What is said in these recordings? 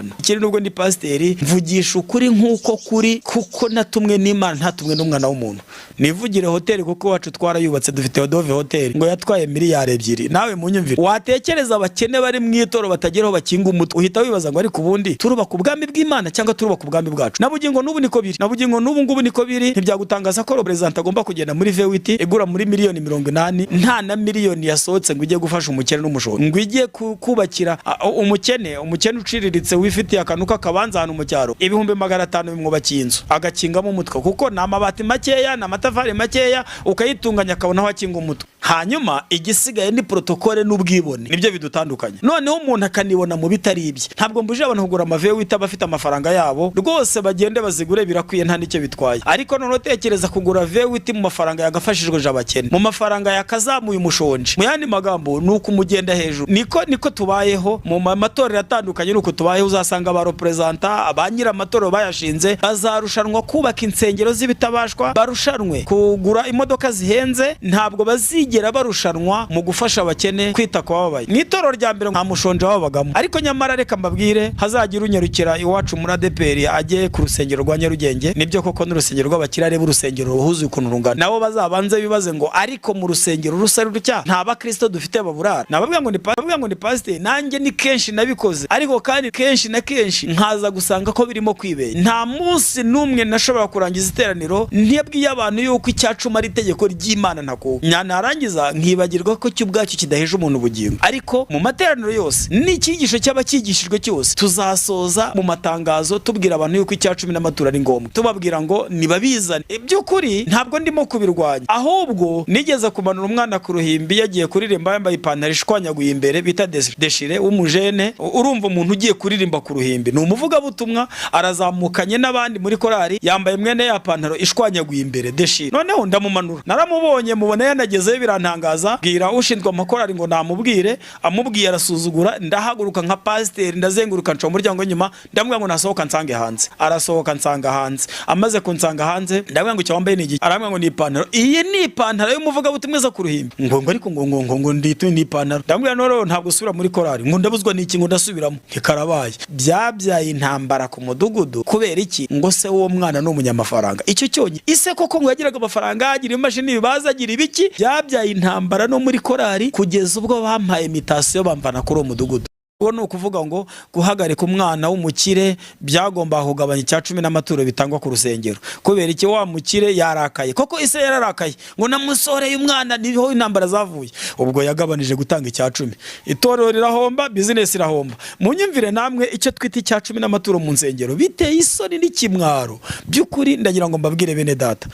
abantu. Ikindi, nubwo ndi pasiteri, mvugisha ukuri nk'uko kuri, kuko natumwe n'Imana, ntatumwe n'umwana w'umuntu. Nivugire hoteli, kuko iwacu twarayubatse, dufite Dove Hoteli ngo yatwaye miliyari 2. Nawe munyumvire, watekereza abakene bari mu itorero batagira aho bakinga umutwe, uhita wibaza ngo: ariko ubundi turubaka ubwami bw'Imana cyangwa turubaka ubwami bwacu? Na bugingo n'ubu niko biri, na bugingo n'ubu ngubu niko biri. Ntibyagutangaza ko perezida agomba kugenda muri V8 igura muri miliyoni 80, nta na miliyoni yasohotse ngo ijye gufasha umukene n'umushoro, ngo ijye kubakira umukene, umukene uciriritse wifitiye akantu k'akabanza ahantu mu cyaro, 500,000 bimwubakiye inzu agakingamo umutwe, kuko ni amabati makeya, ni amatafari makeya, ukayitunganya akabona aho akinga umutwe. Hanyuma igisigaye ni protocole n'ubwibone, nibyo bidutandukanye. Noneho umuntu akanibona mu bitari ibye. Ntabwo mbujije abantu kugura ama V8, bafite amafaranga yabo rwose, bagende bazigure, birakwiye, nta n'icyo bitwaye. Ariko noneho tekereza kugura V8 mu mafaranga yagafashijwe abakene, mu mafaranga yakazamuye umushonji. Mu yandi magambo, ni ukumugenda hejuru. Niko tubayeho mu matorero atandukanye, nuko tubayeho. Uzasanga ba représentant, ba nyir'amatorero bayashinze, bazarushanwa kubaka insengero z'ibitabashwa, barushanwe kugura imodoka zihenze, ntabwo bazigera barushanwa mu gufasha abakene, kwita ku bababaye. Mu itorero rya mbere nta mushonji wababagamo. Ariko nyamara reka mbabwire, hazagira unyarukira iwacu muri ADEPR, ajye ku rusengero rwa Nyarugenge, nibyo koko n'urusengero rw'abakire, areba urusengero ruhuzuye ukuntu rungana, nabo bazabanze bibaze ngo: ariko mu rusengero rusa rutya nta bakristo dufite baburara? Nababwira ngo ni pasiteri. Nanjye ni kenshi nabikoze, ariko kandi kenshi na kenshi nkaza gusanga ko birimo kwibera. Nta munsi n'umwe nashobora kurangiza iteraniro ntiyabwiye abantu yuko icyacumi ari itegeko ry'Imana ntakuka, narangiza nkibagirwa ko cyo ubwacyo kidaheje umuntu ubugingo. Ariko mu materaniro yose n'icyigisho cyaba cyigishijwe cyose, tuzasoza mu matangazo tubwira abantu yuko icyacumi n'amaturo ari ngombwa, tubabwira ngo nibabizane. Iby'ukuri ntabwo ndimo kubirwanya, ahubwo nigeze kumanura umwana ku ruhimbi yagiye kuririmba yambaye ipantaro ishwanyaguye imbere, bita déchiré, w'umujene. Urumva, umuntu ugiye kuririmba ku ruhimbi ni umuvugabutumwa, arazamukanye n'abandi muri korari, yambaye mwene ya pantaro ishwanyaguye imbere, déchiré. Noneho ndamumanura, naramubonye, mubona yanagezeyo, birantangaza. Bwira ushinzwe amakorari ngo namubwire, amubwiye arasuzugura. Ndahaguruka nka pasiteri, ndazenguruka, nca mu muryango w'inyuma, ndamubwira ngo nasohoka nsange hanze. Arasohoka nsanga hanze. Amaze kunsanga hanze, ndamubwira ngo: icyo wambaye ni igiki? Arambwira ngo ni ipantaro. Iyi ni ipantaro y'umuvugabutumwa iza ku ruhimbi? Ngo ariko ngo nditu ni ipantaro. Ndamubwira: none ntabwo usubira muri korari? Ngo ndabuzwa n'iki? Ngo ndasubiramo. Ntikarabaye, byabyaye intambara ku mudugudu. Kubera iki? Ngo se w'uwo mwana ni umunyamafaranga, icyo cyonyine. Ise koko ngo yagiraga amafaranga, agira imashini bibaza, agira ibiki. Byabyaye intambara no muri korari, kugeza ubwo bampaye mutation, bamvana kuri uwo mudugudu. Uwo ni ukuvuga ngo guhagarika umwana w'umukire byagombaga kugabanya icya cumi n'amaturo bitangwa ku rusengero. Kubera iki? Wa mukire yarakaye koko, ise yararakaye ngo namusoreye umwana, niho intambara zavuye. Ubwo yagabanije gutanga icya cumi, itorero rirahomba, bizinesi irahomba. Munyumvire namwe, icyo twita icya cumi n'amaturo mu nsengero biteye isoni n'ikimwaro by'ukuri. Ndagira ngo mbabwire, bene data.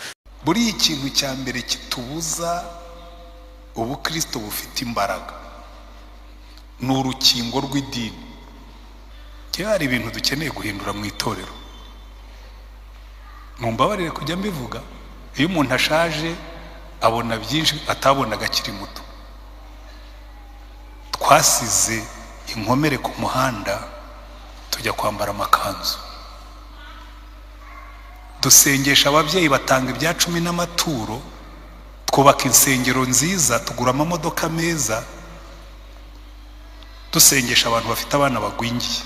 Buriya ikintu cya mbere kitubuza ubukristo bufite imbaraga ni urukingo rw'idini. Njyewe hari ibintu dukeneye guhindura mu itorero, mumbabarire kujya mbivuga. Iyo umuntu ashaje abona byinshi atabonaga akiri muto. Twasize inkomere ku muhanda, tujya kwambara amakanzu, dusengesha ababyeyi batanga ibya cumi n'amaturo, twubaka insengero nziza, tugura amamodoka meza, dusengesha abantu bafite abana bagwingiye,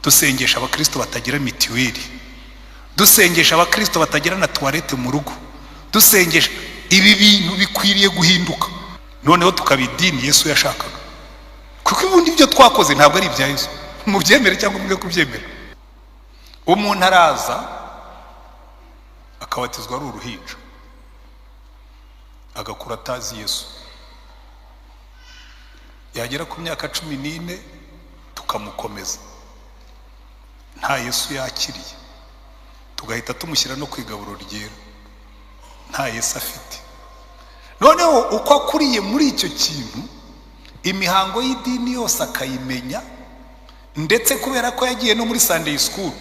dusengesha abakristo batagira mituweli, dusengesha abakristo batagira na toilette mu rugo, dusengesha. Ibi bintu bikwiriye guhinduka, noneho tukaba idini Yesu yashakaga, kuko ubundi ibyo twakoze ntabwo ari ibya Yesu, mubyemere cyangwa mwe kubyemera. Umuntu araza akabatizwa ari uruhinja, agakura atazi Yesu, yagera ku myaka 14 tukamukomeza nta Yesu yakiriye, tugahita tumushyira no ku igaburo ryera nta Yesu afite. Noneho uko akuriye muri icyo kintu, imihango y'idini yose akayimenya, ndetse kubera ko yagiye no muri Sunday school,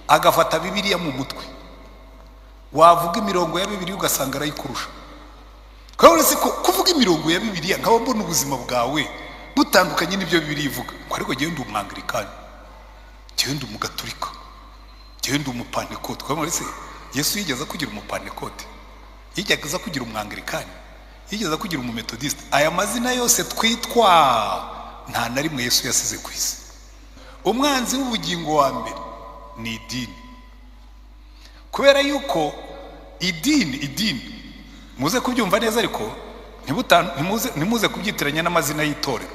agafata Bibiliya mu mutwe, wavuga imirongo ya Bibiliya ugasanga arayikurusha. Kubera uretse ko kuvuga imirongo ya Bibiliya, nkaba mbona ubuzima bwawe butandukanye n'ibyo Bibiliya ivuga, ngo ariko genda umwangilikani, genda umugaturika, genda umupantekote. Kubera uretse Yesu yigeze kugira umupantekote? Yigeze kugira umwangilikani? Yigeze kugira umumetodisite? Aya mazina yose twitwa nta na rimwe Yesu yasize ku isi. Umwanzi w'ubugingo wa mbere ni idini, kubera yuko idini, muze kubyumva neza, ariko ntimuze kubyitiranya n'amazina y'itorero.